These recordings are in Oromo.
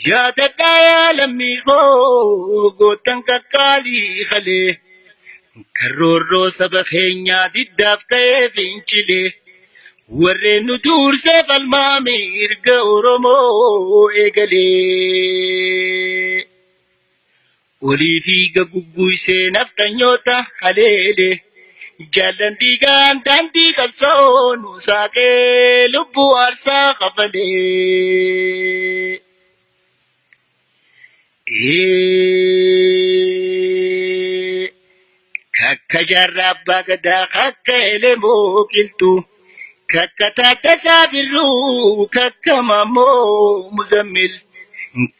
Yaadadhaa yaa lammii koo goottan qaqqaalii kalee kan roorroo saba keenyaa diddaaf ka'ee fincilee warreen nu duursee falmaa mirga Oromoo eegalee. Olii fi gaggugguyse naftanyoota haleele. Jaallan dhiigaan daandii qabsoo nu saaqee lubbuu aarsaa kafalee. Kakka jaarraa abbaa gadaa kakka elemoo qilxuu kakka taaddasaa birruu kakka maammoo muzammil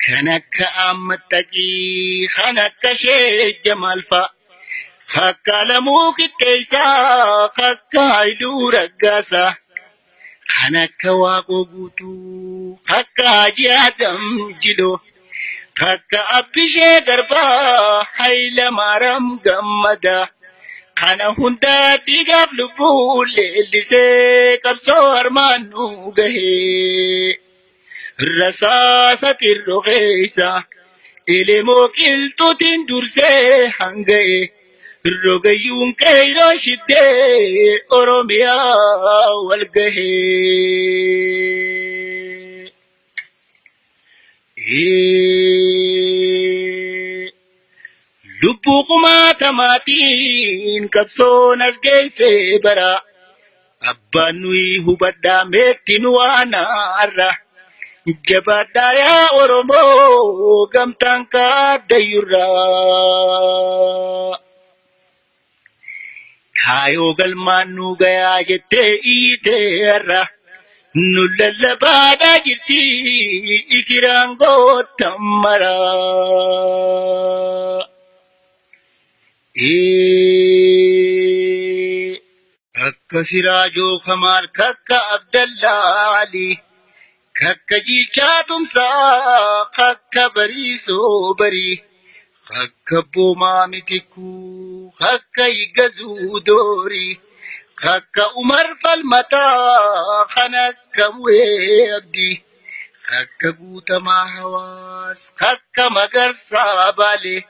kan akka Ahmad Taqii kan akka Sheekh Jamaal fa'a kakka Alamuu Qixxeessaa kakka Haayiluu Raggaasaa kan akka Waaqoo Guutuu kakka Haji Adam Jiloo kakka Abbishee Garbaa Hayila Maaraam Gammadaa kana hunda dhiigaaf lubbuu leellisee qabsoo armaan nu gahee rasaasa xirroo keessa elemoo qilxuutiin dursee hanga'e rogayyuun qeeroo shiddee Oromiyaa wal gahee. Lubbuu kumaatamaatiin qabsoon as geesse bara. Abbaan nuyi hubadhaa meetti nu waanaarra. Jabaadhaa yaa Oromoo gamtaan kaaddayyurraa. Kaayoo galmaan nu gayaa jettee iyyitee har'a. Nu lallabaadhaa jirti ikiraan goottan mara. Kakka Siraajoo Kamaal kakka Abdallaa Alii kakka Jiilchaa Tumsaa kakka Bariisoo Barii kakka Boomaa Mitikuu kakka Yiggazuu Doorii kakka Umar Falmataa kan akka Muhee Abdii kakka Guutamaa Hawaas kakka Magarsaa Baalee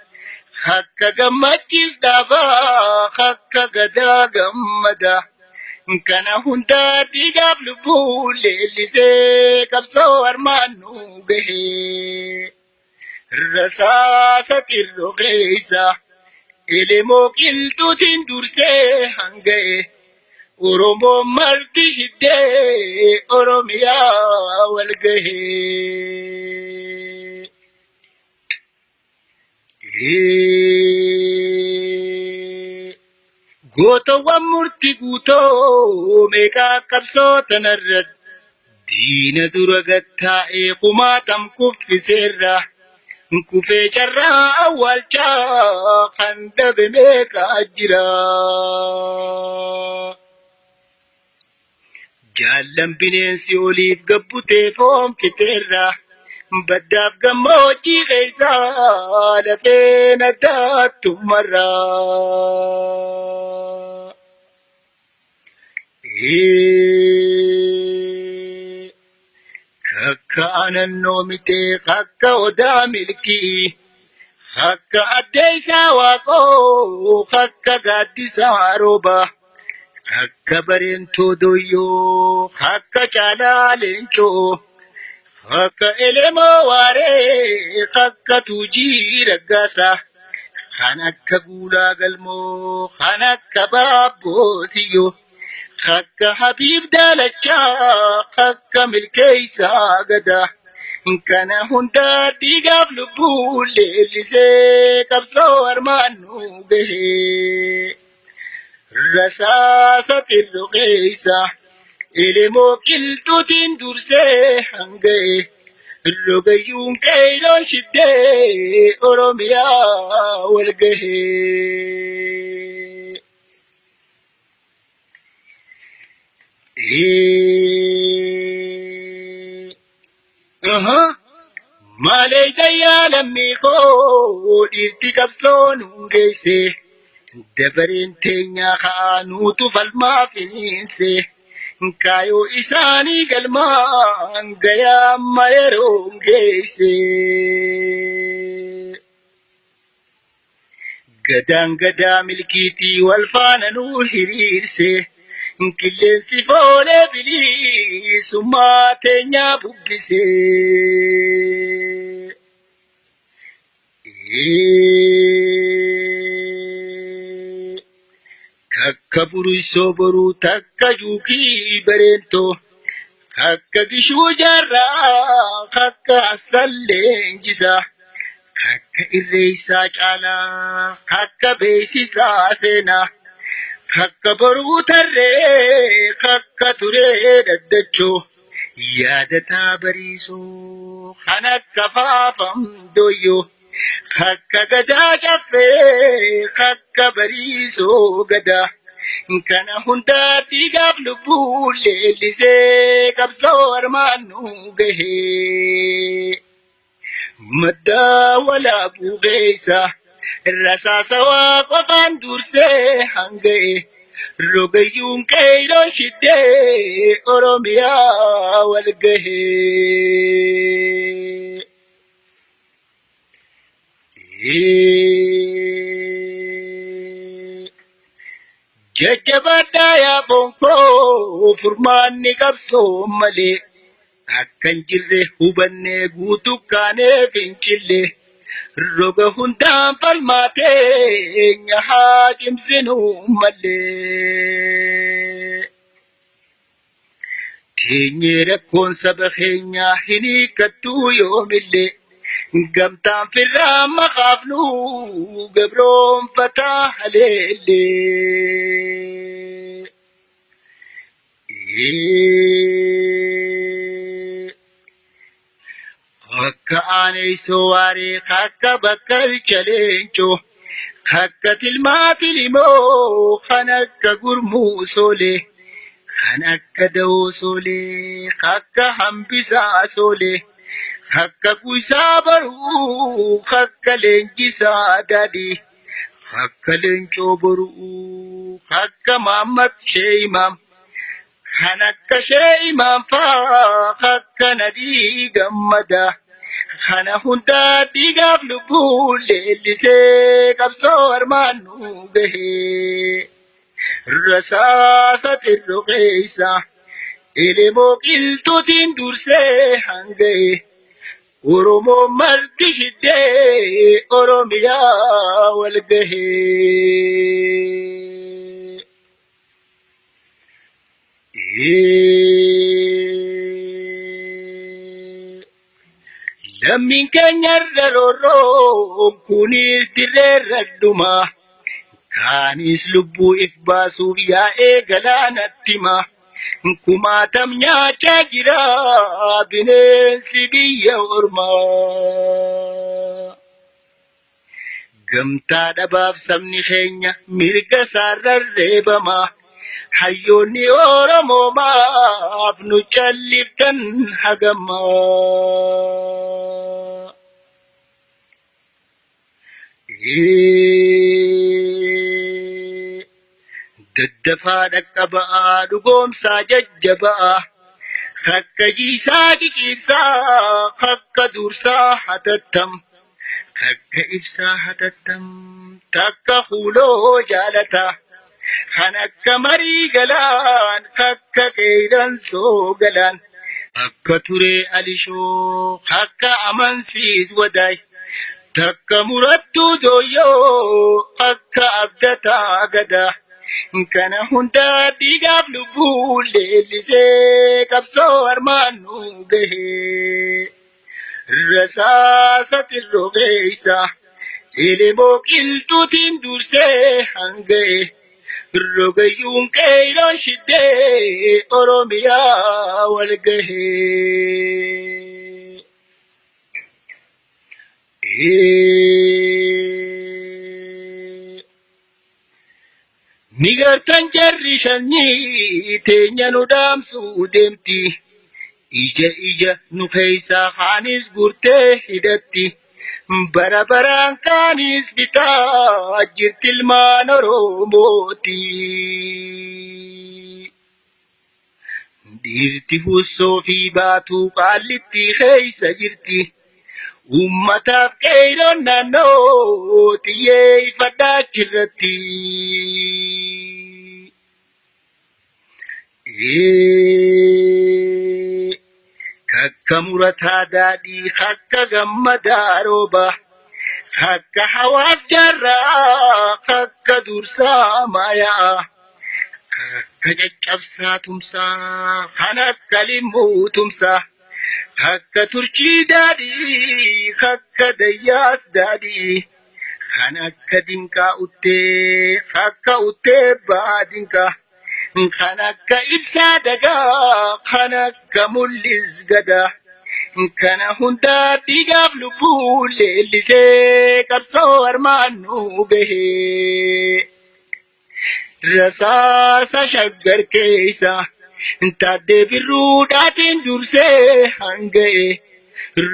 kakka Gammachiis Dhaabaa kakka Gadaa Gammadaa kana hunda dhiigaaf lubbuu leellisee qabsoo armaan nu gahee. Rasaasa xirroo keessa elemoo qilxuutiin dursee hanga'e Oromoon marti hiddee Oromiyaa wal gahee. Gootowwan murti guutoo meeqaa qabsoo tanarra diina dura gattaa'ee kumaatam kuffiseerra kufee carraa awwaalchaa kan dhabe meeqaa jira. Jaallan bineensi oliif gabbutee foon fixeerra. Baddaaf gammoojjii keessa lafeen addaattumarra. Kakka anannoo mitee kakka odaa milkii kakka addeessaa waaqoo kakka gaaddisaa roobaa. Kakka bareentoo dooyyoo, kakka caalaa leencoo, kakka elemoo waaree, kakka tuujii raggaasaa, kan akka guulaa galmoo, kan akka baabboo siyyoo, kakka habiib daalachaa, kakka milkeessaa gadaa. Kana hunda dhiigaaf lubbuu leellisee qabsoo armaan nu gahee. Rasaasa xirroo keessa elemoo qilxuutiin dursee hanga'e rogayyuun qeeyroon shiddee Oromiyaa wal gahee. Maalee gayyaa lammii koo dhiirti qabsoo nuun geesse dabareen teenyaa ka'aa nuutu falmaa finiinse Kaayoo isaanii galmaan gayaa amma yeroon geesse. Gadaan gadaa milkiitii wal faana nu hiriirse. Qilleensi foolee bilisummaa teenyaa bubbise. Kakka buruysoo boruu takka juukii bareentoo. Kakka gishuu jaarraa kakka Hassan leenjisaa. Kakka irreeysaa caalaa kakka beeysisaa seenaa. Kakka boruu tarree kakka turee dhaddachoo. Yaadataa bariisoo kan akka faafam dooyyoo. Kakka gadaa caffee kakka bariisoo gadaa. Kana hundaa dhiigaaf lubbuu leellisee qabsoo armaan nu gahee. Madda walaabuu keessa rasaasa waa qofaan dursee hanga'e. Rogayyuun qeeyroon shiddee Oromiyaa wal gahee. Jajjabaadhaa yaa foon koo furmaanni qabsoo malee akka hin jirre hubannee guutuu kaanee fincille roga hundaan falmaatee haa cimsinu malee. Teenyee rakkoon saba keenyaa hin hiikkattuu yoomillee gamtaan firraa makaafnu gabroonfataa haleellee. Akka aaneessoo waaree akka bakka leencoo akka tilmaa tilimoo kan akka gurmuu soolee kan akka da'oo soolee akka hambisaa soolee akka kuusaa baruu akka leenjisaa daadhii akka leencoo boruu akka maammat sheeyimaam. Kan akka sheeyimaan faa akka nadhii gammadaa. Kana hundaa dhiigaaf lubbuu leellisee qabsoo armaan nu gahee. Rasaasa xirroo keessa elemoo qilxuutiin dursee hanga'e. Oromoo marti shiddee Oromiyaa wal gahee. Lammiin keenya irra roorroon kunis dirreerra dhuma. Kaanis lubbuu if baasuuf yaa'ee galaanatti hima. Kumaatam nyaachaa jira bineensi biyya ormaa. Gamtaa dhabaaf sabni keenya mirga isaarra reebama. Hayyoonni Oromoo maaf nu calliftan hagamma. Daddafaa dhaqqaba'aa dhugoomsaa jajjaba'aa. Kakka jiisaa qiciibsaa kakka dursaa hatattam. Takka ibsaa hatattam takka huuloo jaalata. Kan akka marii galaan kakka qeeyransoo galaan. Akka turee alishoo kakka amansiis wadaay. Takka murattuu dooyyoo akka abdataa gadaa. Kana hundaa dhiigaaf lubbuu leellisee qabsoo armaan nu gahee. Rasaasa xirroo keessa elemoo qilxuutiin dursee hanga'e. Rogayyuun qeeyroon shiddee Oromiyaa wal gahee. Ni gartan jarri shanyii teenya nu dhaamsuu deemti. Ija ija nu keessaa kaanis gurtee hidhatti. Bara baraan kaanis bitaa jirti ilmaan Oromooti. Dhiirti hussoo fi baatuu qaallitti keessa jirti. Uummataaf qeeyroon naannoo xiyyeeffadhaa achirratti. Kakka murataa daadhii kakka gammadaa rooba kakka hawaas jaarraa kakka dursaa maayaa kakka caccabsaa tumsaa kan akka limmuu tumsaa kakka turchii daadhii kakka dayyaas daadhii kan akka dinqaa uttee kakka uttee baa dinqaa. Kan akka ibsaa dagaa, kan akka mul'is gadaa. Kana hundaa dhiigaaf lubbuu leellisee qabsoo armaan nu gahee. Rasaasa shaggar keessa taaddee birruudhaatiin dursee hanga'e.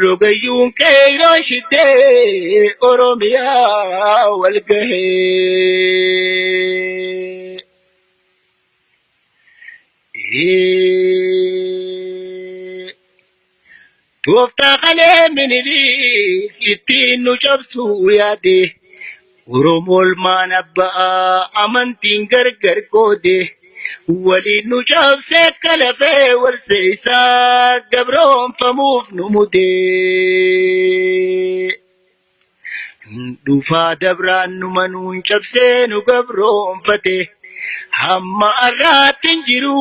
Rogayyuun qeerroon shiddee Oromiyaa wal gahee. Tooftaa kalee Minilik ittiin nu cabsuu yaade Oromoo ilmaan abbaa amantiin gargar qoode waliin nu cabse akka lafee wal seeysaa gabroonfamuuf nu mude. Dhufaa dabraan numa nuun cabsee nu gabroonfate. Hamma har'aatti hin jiru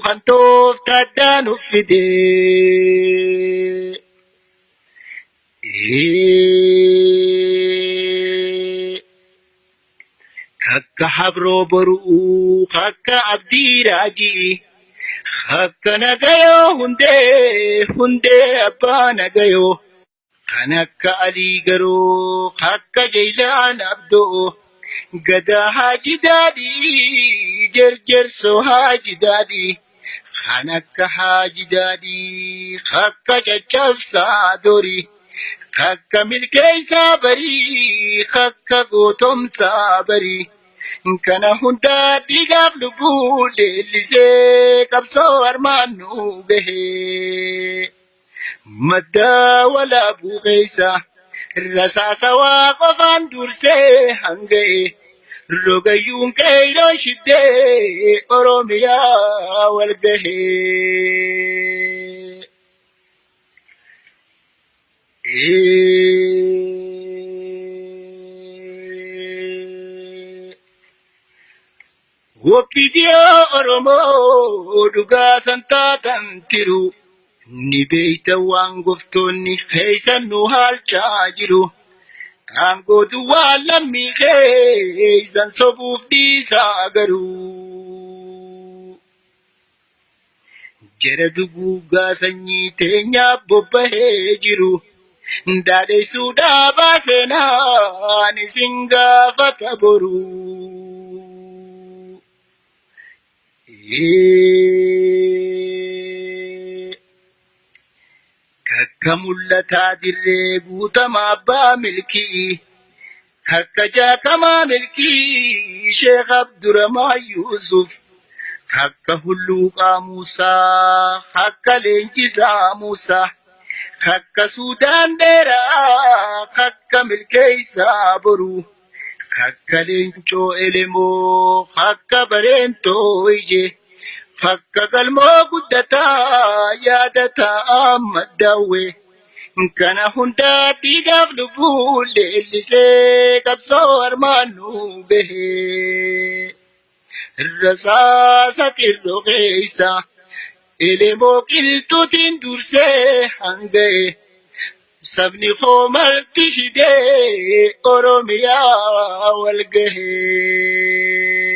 kan tooftaa addaa nuuf fide. Kakka habroo boru'uu kakka abdii raajii kakka nagayoo hundee hundee abbaa nagayoo. Kan akka Alii Garoo, akka Jeylaan Abdoo, Gadaa Haaji Daadhii, Jerjersoo Haaji Daadhii, kan akka Haaji Daadhii, akka Caccabsaa Dorii, akka Milkeessaa Barii, akka Gootomsaa Barii. Kana hundaa dhiigaaf lubbuu leellisee qabsoo armaan nu gahee. Madda walaabuu keessa rasaasa waa qofaan dursee hanga'e rogayyuun qeeyroon shiddee Oromiyaa wal gahee. OPDO Oromoo dhugaa san taatan tiru ni beeyta waan goftoonni keeysan nu haalchaa jiru. Aangoo duwwaa lammii keeysan sobuuf dhiisaa garuu. Jara duguuggaa sanyii teenyaaf bobbahee jiru. Daadheessuu dhaabaa seenaan isin gaafata boru. Kakka mul'ataa dirree guutamaa abbaa milkii. Kakka jaakamaa milkii Sheekh Abduramaa Yuusuf. Kakka hulluuqaa Muusaa kakka leenjisaa Muusaa. Kakka Suudaan dheeraa kakka milkeessaa boruu. Kakka leencoo elemoo kakka bareentoo ijee. Kakka galmoo guddataa yaadataa Ahmad Daawwee. Kana hundaa dhiigaaf lubbuu leellisee qabsoo armaan nu gahee. Rasaasa qirroo keessa elemoo qilxuutiin dursee hanga'e. Sabni koo marti shidee Oromiyaa wal gahee.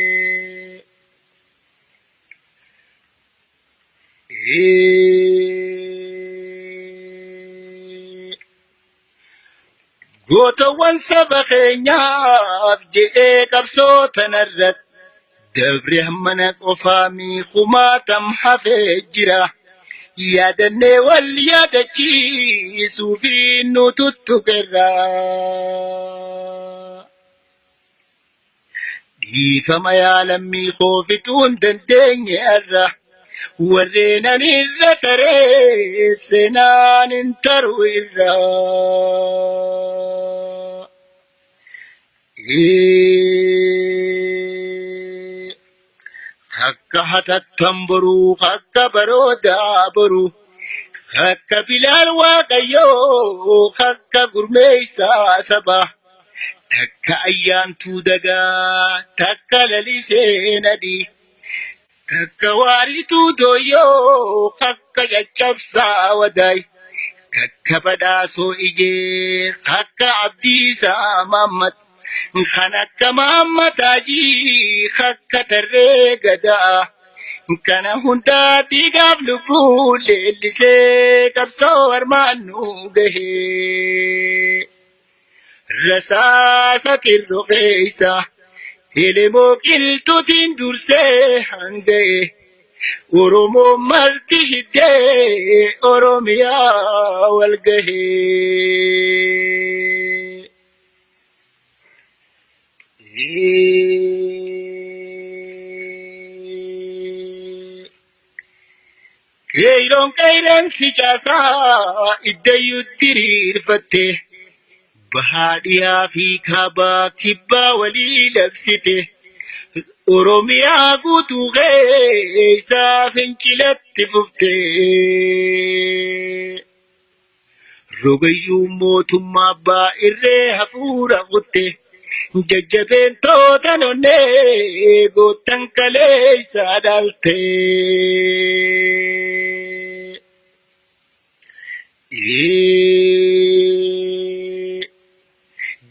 Gootawwan saba keenyaaf je'ee qabsoo tanarratti dabre hammana qofaa miikumaatam hafee jira. Yaadannee wal yaadachiisuu fi nu tuttuqerra. Dhiifama yaa lammii koo fixuun dandeenye har'a. Warreen ani irra taree seenaan hin taru irraa. Akka hatattan boruu, akka baroodaa boruu, akka Bilaal Waaqayyoo, akka gurmeessaa sabaa, takka ayyaantuu dagaa, takka lalisee nadhii, takka waarituu dooyyoo, akka caccabsaa wadaay, takka badhaasoo ijee, akka abdiisaa Mahammad. Kan akka Mahammad Haajii, akka tarree gadaa. Kana hundaa dhiigaaf lubbuu leellisee qabsoo armaan nu gahee. Rasaasa qirroo keessa elemoo qilxuutiin dursee hanga'e. Oromoo marti hiddee Oromiyaa wal gahee. Qeeyroon qeeyransi caasaa iddayyuu diriirfatte bahaa dhiyaa fi kaabaa kibbaa walii labsite Oromiyaa guutuu keessa fincilatti fufte. Rogayyuu mootummaa abbaa irree hafuura kutte jajjabeen toota nonnee goottan kaleessa dhalte.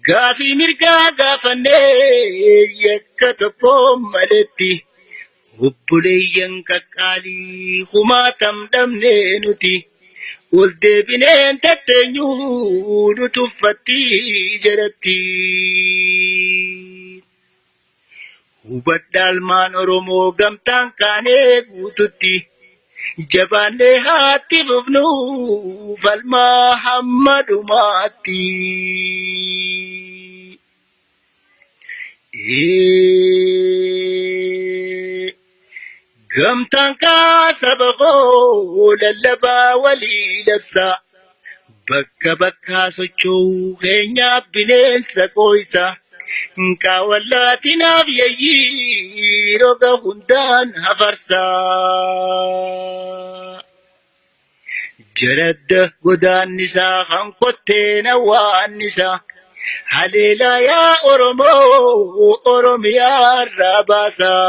Gaafii mirgaa gaafannee yakka tokko maletti obboleeyyan qaqqaalii kumaatam dhabne nuti. Ol deebineen tatteenyuu nu tuffatti jalatti. Hubadhaa ilmaan Oromoo gamtaan kaanee guututti jabaannee haatti fufnu falmaa hamma dhumaatti. Gamtaan kaa saba koo lallabaa walii labsaa. Bakka bakkaa socho'uu keenyaa bineensa qooysa. Qaawwallaatinaaf yayyii roga hundaan hafarsaa. Jaradda godaannisaa kan kotteen awwaannisaa. Haleelaa yaa Oromoo Oromiyaa irraa baasaa.